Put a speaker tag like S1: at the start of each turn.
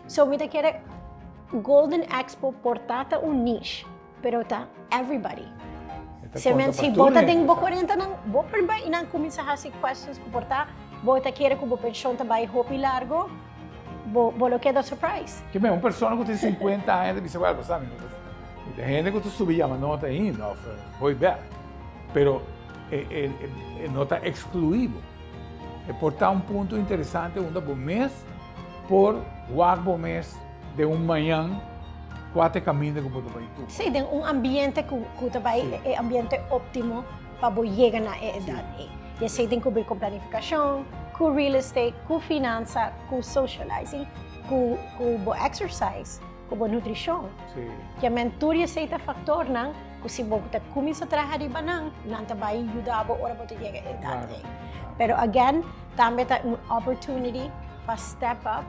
S1: So mi ta kere Golden Expo por ta ta un niche, pero ta everybody.
S2: Se
S1: men si bo ta den bo 40nan, bo por bai y nan cuminsa haci questions cu por ta, bo ta kere cu bo pension ta bai hopi largo, bo lo keda surprise.
S2: Ke men, un persona cu tin 50 aña ta bisa, well, bo sa, mi no ta, mi ta hende cu ta subi yama nota ainda of hoy bek, pero e no ta exclui bo. E por ta un punto interesante unda bo mes por wak bo mes den un mañan kua ta e kaminda ku bo ta bai tur.
S1: Sí, den un ambiente ku ta bai e ambiente óptimo pa bo yega na e edat ei. I esei tin kubri ku planifikashon, ku real estate, ku finansa, ku socializing, ku bo exercise, ku bo nutrishon. Kiamen tur esei ta faktornan ku si bo ta kuminsá traha riba nan, nan ta bai yuda bo ora bo ta yega e edat ei. Pero again, tambe ta un opportunity pa step up.